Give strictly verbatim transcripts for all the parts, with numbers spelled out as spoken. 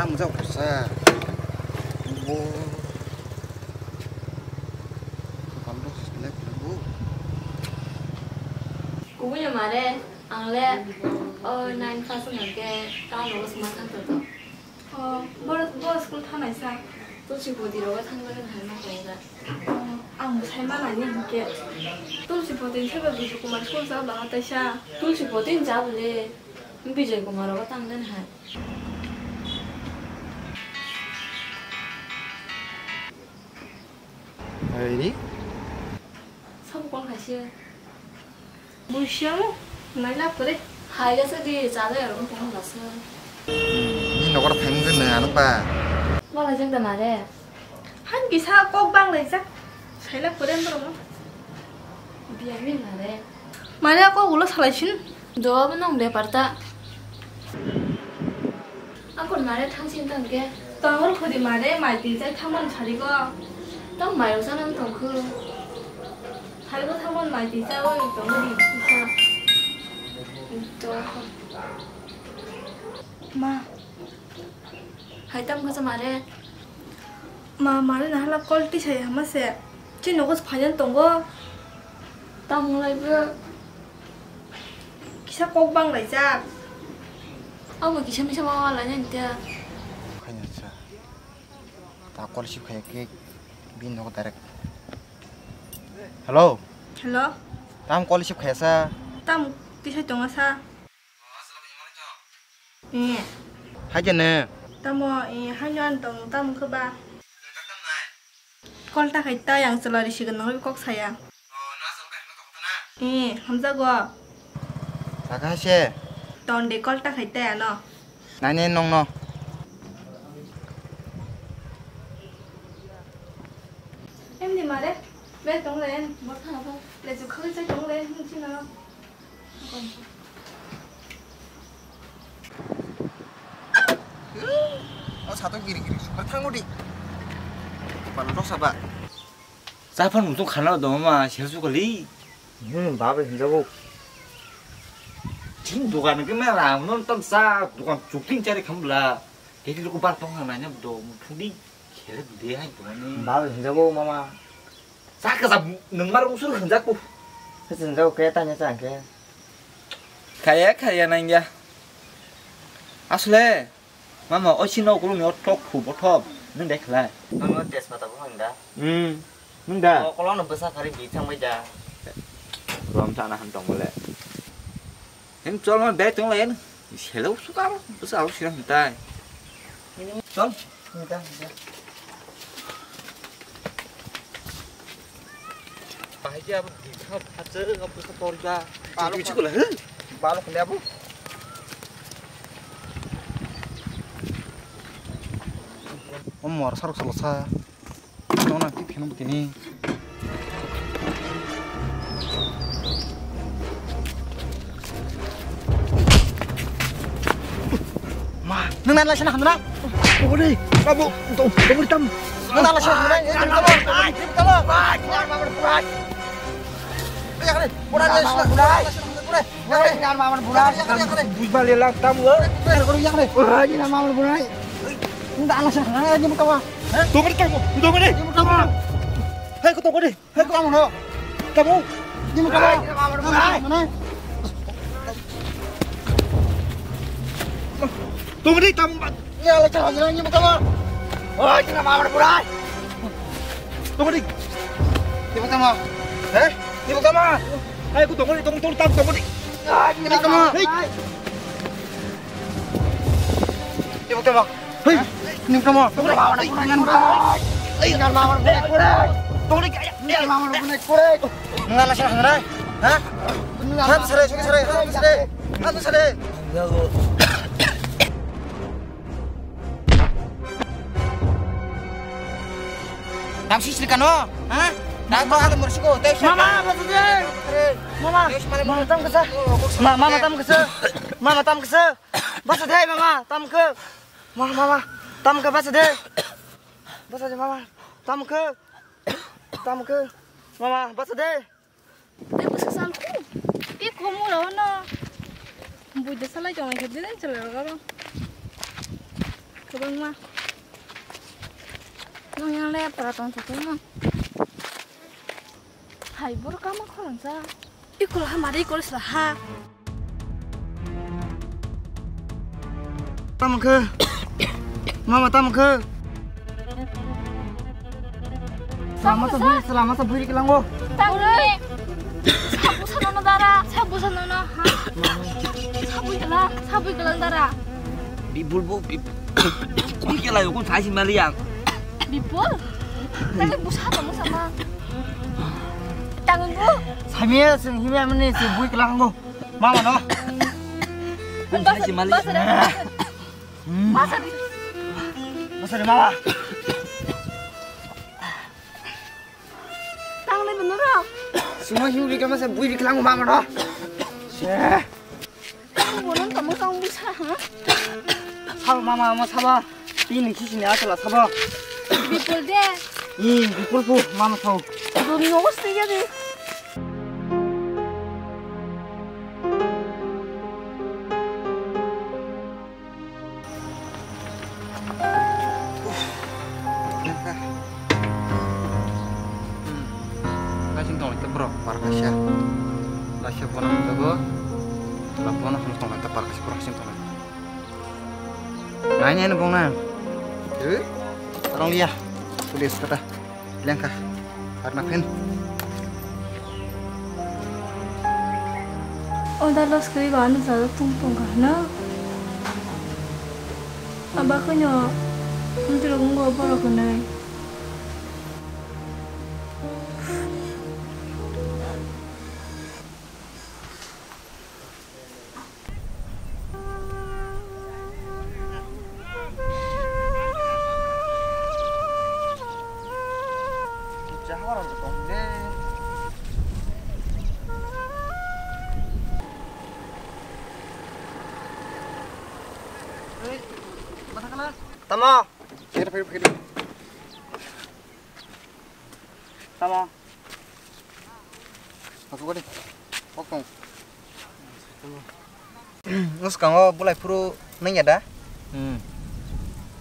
Ang jao sa. Bo. Kapan do select lagu. Kubunya mare, ang le, oh, nine pass wngkha khe, town o sma thang to. Oh, boro, boro school thanai sa. Tulsi poti rogo thang lagan hai ma kaya. Oh, ang bo sai ma nai ni hinkhe. Tulsi poti ni sebe Bijay Kumar school sa ba taisa. Tulsi poti ni jabole. Bijay Kumar rogo thang den hai. Hai ni? Sabo call khaisi. Buisiang, nailak kwrwi. Hai, gasa di, chajak aro wng tong lasa. Ni nokora phaimung khe nang ano ba. Wala jak da mare. Han kisa kok bang laijak. Sailak kwrwi borok no. Biya ni mare. Mare kok ulo salaisin. Jawab nong bepar ta. Akon mare thangsin tongke. Tongor khudi mare mai twi chai thangmani sarigo. Tong mai rok sanang tongkhu. Sarigo thangmani mai twi chai oi tongori kisa. Ma. Hai tam kasa mare. Ma mare na hala call tisai hama se. Chini nogo phainan tongo. Tam lai bro. Kisa kok bang laijak. Abo kisa misa ma lainani ta. Khaina sa. Ta call receive khaya khe bini nogo direct. Hello. Hello. Tam call receive khaya sa. Tam tisai tongo sa. Eh. Hai jene. Tamo, eh, haino an tong tam khe ba. Call ta khai ta yang chalari sigon nang kok saya. Eh, hamjago. Saka se. Ton de call ta khai ta ano. Nai ne nong no. Em di mare. Be tong le, bor thang bo. Le ju khoi chai tong le, hin chino. O sato giri giri super thango di. Palo rok saba. Chaphan mutung khana do ma sel su kali. Hmm, babe hinjago. Tin dukan ke ma ram non tam sa dukan chukting chari khambla. Keti loko bar tong na nyam do mutung di. Khere de hai do ni. Babe hinjago mama. Sa ka sa nang mar usur hinjago. Hinjago ke tanya sa ke. Khaya khaya nang ya. Asle. Mama, o sino ukulung ni o tok khu bothop. Nung dai khlai. Mama, o tejpata bo hwn da. Hmm. Nung da? O kolong no bwsa khari bi thang bai da. Rom thana han tong le. Hem chol ma bag tong le. Selo sukar. Bwsa alo sira hwn tai. Chol. Hwn da, hwn da. Bahai khe abo bikha phatsa abo sa torja. Balo bichu kula, huh? Balo khole abo. O mor sarok salo sa. Nona ki pheno tini. Ma, nung nan laisana hamna. Ori, kamu, to, kamu tam. Nung nan laisana hamna. Ini kamu, ini kamu. Ini kamu. Ini kamu. Ini kamu. Bujba lela tam. Ini kamu. Ini kamu. Ini kamu. Tunggu di kamu, tunggu di. Ini kamu. Hei, kau tunggu di. Hei, kamu no. Kamu. Ini kamu. Mana? Tunggu di kamu. Ya, lecah aja ini kamu. Oh, ini kamu amat berai. Tunggu di. Ini kamu. Hei, ini kamu. Hei, aku tunggu di, tunggu, tunggu, tunggu di. Ini kamu. Hei. Timo tamo. Hei, nim tamo. Tamo. Hei, ngan mawar bunai kore. Tamo ni kaya, ngan mawar bunai kore. Ngan la sara hanai. Ha? Ngan sare, sare, sare, sare. Ngan sare. Tam sisri kano? Ha? Tam to ada mersi ko. Mama, apa tu dia? Mama, mama tam kesa. Mama, mama tam kesa. Mama tam kesa. Basa de mama, tam khe. Ma, mama, tam khe basa de. Basa de mama, tam khe. Tam khe. Mama, basa de. Te bwsa sal khu. Te khomo ro no. Bui de salai jong khe de chala ro ro. Kwbangma. Nwng yang le para tong thok no. Hai bor kama khorang sa. Ikol ha mari ikol sla ha. Tamo khe? Mama tamo khe? Salama sa bui, salama sa bui riklango. Tangni. Sabu sanono dara, sabu sanono ha. Sabu kala, sabu kala dara. Bipul bu, bip-, bipul kala yokun sai simali yang. Bipul? Tangni bu sabo mo sama. Tangni bu. Samia sing himia mani si bui klango. Mama no. Bun thai si mali. Masa di. Masa di mama. Tang le bener. Suma hiu di kama sa bui di kelang mama no. Bonon kamu tang bisa ha? Sabo mama mama sabo. Tini sisi ni asala sabo. Bipul de. Ih, bipul pu mama sao. Doni ngos tiga de. Kasing tong lai borok par kaisa. Laisa bono jago. La bono ham tong lai par kaisa borok kasing tong lai. Nai nai bong na. Eh? Arong liya. Police kata. Lengkha. Karna phen. Oda los kri ba anu sa tung tung ka na. Aba ko nyo. Ntro gungo boro ko nai. Tamo. Phir, phir, phir. Tamo. Aku gadi. Okong. Bwskango bulai phuru nangya da? Hmm.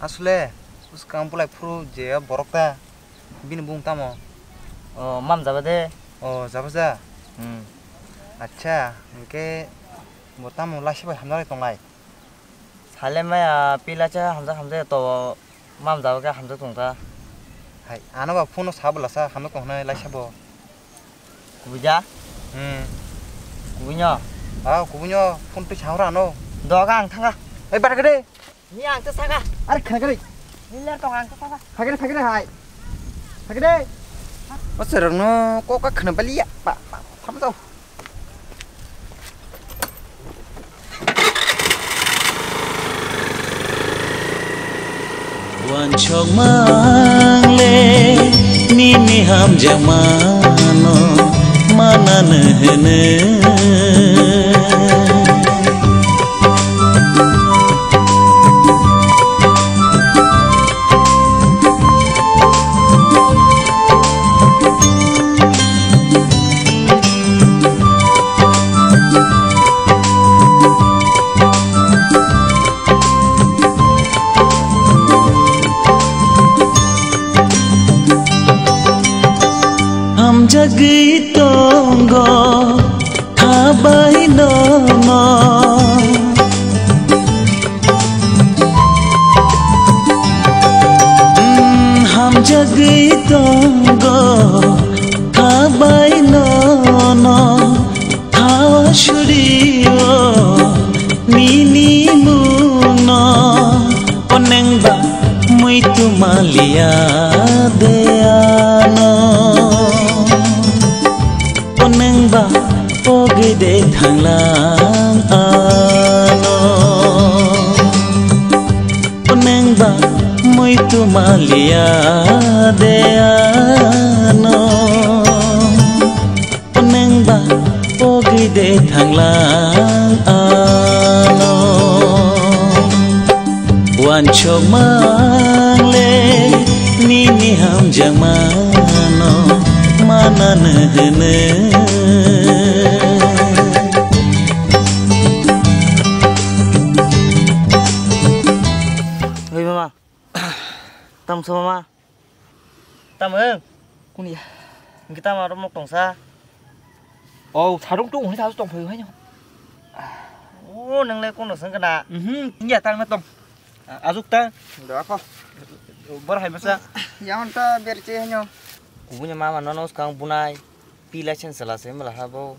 Asle bwskango bulai phuru je borok ta bini bung tamo? O, mam jaba de. O, jaba ja? Hmm. Acha, hwnkhe bo tamo laisi bai hamjak lai tonglai? Sale maya pila cha hamjak hamjak to. Mam jabo khe hamjak tong ta. Hai, ano ba phone no sa bwla sa hamjak tong hwnwi lai sabo. Kubui ja? Hmm. Kubui no? Ah, kubui no phone twi sa hora ano. Doga ang thanga. Ei, bar gede. Ni ang ta saka. Are khna gede. Ni ler tong ang ta saka. Phagede, phagede hai. Phagede. Bosor no ko ka khna baliya. Pa, pa, tham jao. Wansok mangle nini hamjakmano mananw hwnwi. Hamjagwi tongo khabai nono. Mm, hamjagwi tongo khabai nono. Thawa surio nini mungno, onengba muitu malia de ano. Onengba pogede thanglang ano. Onengba muitu malia de ano. Onengba pogwi de thanglang ano. Wansok mangle nini hamjakmano mananw hwnwi. Oi mama, Tamo sa mama? Tamo? Kuni ya? Hingke tamo aro mok tongsa? Oh, sarung tung huni sarung tong phaio haino. Oh, nang le kono sangkana? Mhm, iya tang na tong. Ajuk ta. Da ko. Bor hai masa. Yang ta berche haino. Kubunya mama nono skang bunai. Pila chen sala se mala habo.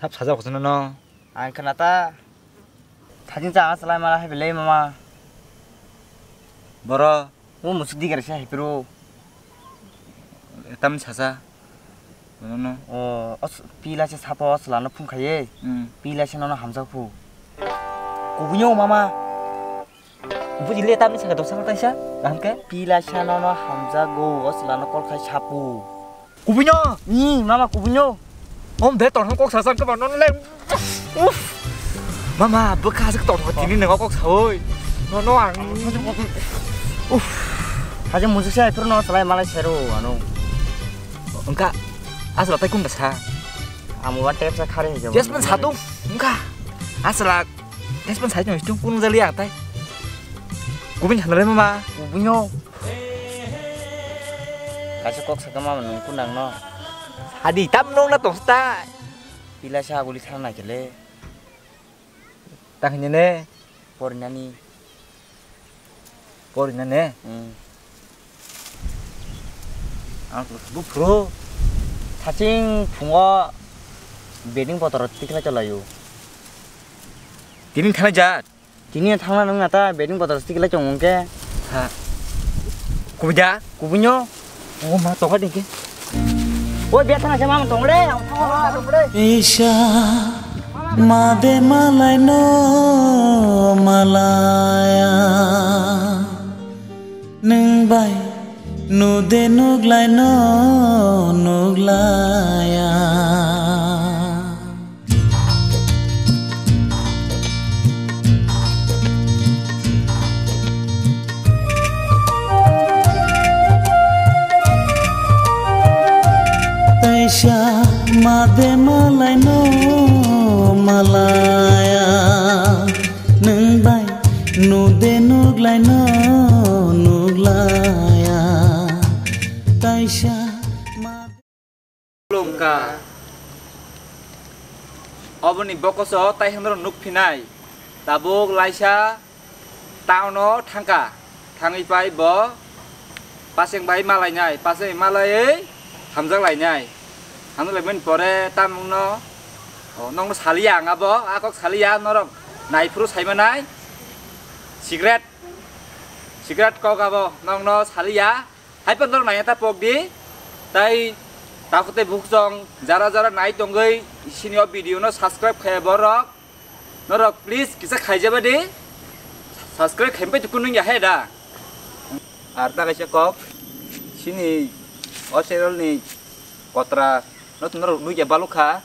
Sap saja ko no. Ang khna ta. Thajin cha salai mala hai belai mama. Boro. O musuk digar se hai pero. Tam sasa. No no. O os pila se sapo os lano phung khaye. Hmm. Pila se nono hamjak phu. Kubunyo mama. Buji le tamni saka dosa taisa, kaham ke? Pila sano no hamjago, o chwla no kol khai sapu. Kubunyo? Ni, mama kubunyo. Om de ton kok sa sang ke ba non le. Uff. Mama, bwkha aswk ton ko tini nang kok sa oi. No no ang. Uff. Haje musuk se phuru no salai malai seru ano. Engka aswla tai kun da sa. Amo ba tep sa khare he jabo. Yes man satung. Engka aswla. Tei span sai tong situng kunu jali ang tai. Kubun sana le mama. Kubunyo. Kaisa kok saka mama nung kunang no. Hadi tam nung na tong sta. Pila sa guli thana kele. Tang hini ne. Porinani. Porina ne? Hmm. Ang to buphuru. Saching phungo bedding botoro tikla chalayo. Tini thana jat. Tini thangna nung nata bedding botoro tikla chong ke. Ha. Kubida? Kubunyo. Oh ma toka dingke. Oi, biar tengah sama tong le, yang tengah tong le. Isha, made malai no malaya. Nung bai, nude nuglai no nuglaya. Taisa made malai no malaya, nung bai nude nuglai no nuglaya. Taisa made Khulumkha. Oboni bokoso tai hwnrok nuk phinai. Tabuk laisa town-o thangkha. Thangwi pai bo paseng bai malainai. Paseng malaiwi hamjak lainai. Hamjak laimani pore tamungno, o, nokno saliya ang abo. A kok saliya norok naiphuru saimanai. Secret. Secret kok abo. Nokno saliya. Hai pano norok nai ta pok di. Tai takhuk tei bukhuk chwng jara jara nai tongwi sini o video no subscribe khaiya borok. Norok please kisa khaijaba di. Subscribe khaimpai tukun nung ya hai da. Ar ta kaisa kok sini o channel ni kotra no to norok nugya balukha.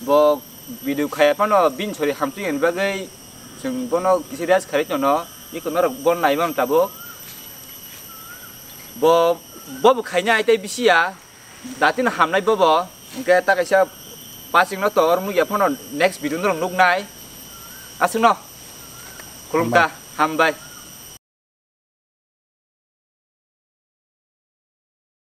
Bo video khaya phano bini sori hamsui hwnwi bagwi chwng bono kisa rest kharwi tono. Iko norok bono nai mano tabuk. Bo, bo bo khaina ai tei bisi ya. Datino hamnai bobo. Hwnkhe ta kaisa pasing no tor nugya phano next video norok nuknai. Aswkno. Khulumkha. Hambai. Hambai.